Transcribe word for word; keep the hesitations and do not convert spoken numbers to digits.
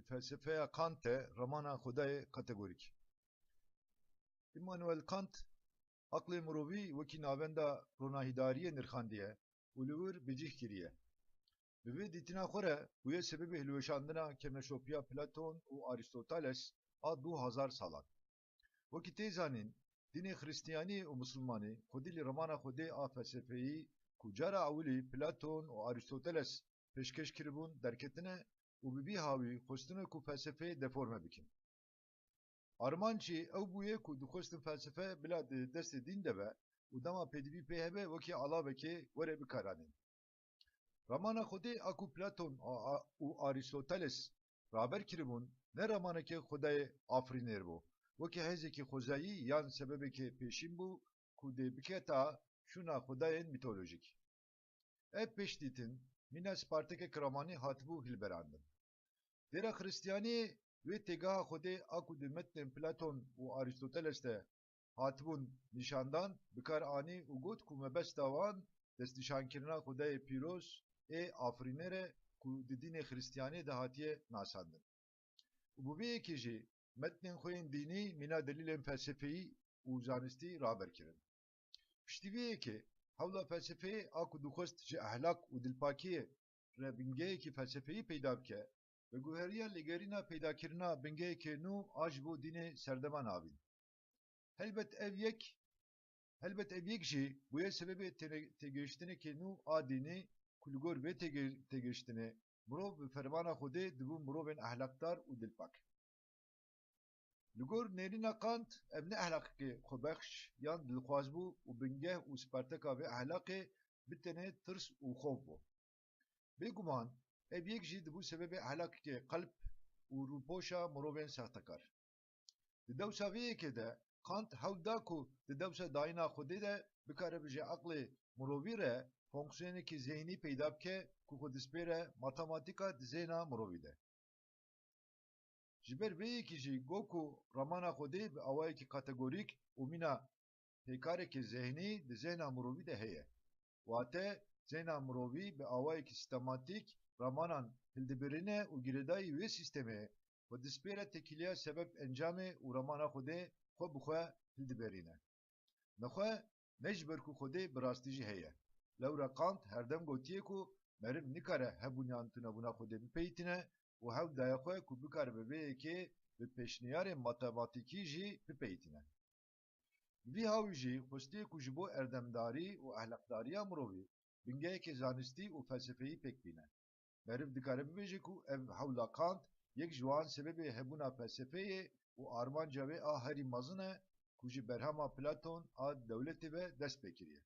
felsefeya Kant e, ramana Xwedayê kategorîk. Immanuel Kant aqlê mirovî wekî navenda ronahîdariyê nirxandiye û li wir bicih kiriye. Bi vê dîtina xwe re bûye sebebê hilweşandina kevneşopiya Platon û Aristoteles a du hazar salan. Wekî tê zanîn, dînê Xristiyanî û Misilmanî xwedî li remana Xwedê a felsefeyî ku cara ewilî Platon û Aristoteles pêşkêş kiribûn derketine û bi vî hawî xwestine ku felsefeyê deforme bikin. Armanc jî ew bûye ku dixwestin felsefe bila di destê dîn de be û dema pêdivî pê hebe wekî alavekê were bikaranîn. Ramana Xwedê a ku Platon a, a, û Aristoteles raber kiribûn, ne ramaneke Xwedayê afirîner bû, wekî hêzekî xwezayî yan sebebekê pêşîn bû ku dê biketa şûna xwedayên mîtolojîk. Ev pêşdîtin mîna Spartekek ramanî hatibû hilberandin. Dêra Xristiyaniyê wê têgeha Xwedê a ku di metnên Platon û Aristoteles de hatibûn nîşandan, bi kar anî û got ku mebesta wan destnîşankirina Xwedayê pîroz ê afirîner e ku di dînê Xristiyanê de hatiye nasandin. Û bi vê yekê jî metnên xwe yên dînî mîna delîlên felsefeyî û zanistî raber kirin. Piştî vê yekê, hewla felsefeyê a ku dixwest ji ehlak û dilpakiyê re bingehekî felsefeyî peyda bike, veguheriya lêgerîna peydakirina bingehekê nû a ji bo dînê serdema navîn. Helbet ev yek, helbet ev yek jî bûye sebebê têne-, têgihiştinekê nû a dînî ku li gor vê têge-, têgihiştinê mirov bi fermana Xwedê dibû mirovên ehlakdar û dilpak. Li gor nêrîna Kant, ev ne ehlaqekê xwebexş yan dilxwaz bû û bingeh û sparteka vê ehlaqê bi tenê tirs û xof bû. Bêguman, ev yek jî dibû sebebê ehlaqekê qelb û rûpoşa mirovên sextekar. Di dewsa vê yekê de Kant hewl da ku di dewsa dayîna Xwedê de bikare bi ji eqlê mirovî re fonksiyonekî zeynî peyda bike ku xwe dispêre matematîka di zehna mirovî de. Ji ber vê yekê jî got ku ramana Xwedê bi awayekî kategorîk û mîna pêkarekê zehnî di zehna mirovî de heye. Wate zehna mirovî bi awayekî sîstematîk ramanan hildibirîne û girêdayî wê sîstemê xwe dispêre têkiliya sebeb encamê û ramana Xwedê xwe bi xwe hildiberîne. Nexwe ne ji ber ku Xwedê bi rastî jî heye. Lewra Kant herdem gotiye ku meriv nikare hebûn yan tunebûna Xwedê bipeyitîne û hewl daye xwe ku bikaribe vê yekê bi pêşniyarên matematîkî jî bipeyitîne. Bi vî hawî jî xwestiye ku ji bo erdemdarî û ehlaqdariya mirovî bingehekê zanistî û felsefeyî pêk bîne. Meriv dikare bibêje ku ev hewla Kant yek ji wan sebebê hebûna felsefeyê û armanca wê a herî mezin e ku ji berhema Platon a dewletê ve dest pê kiriye.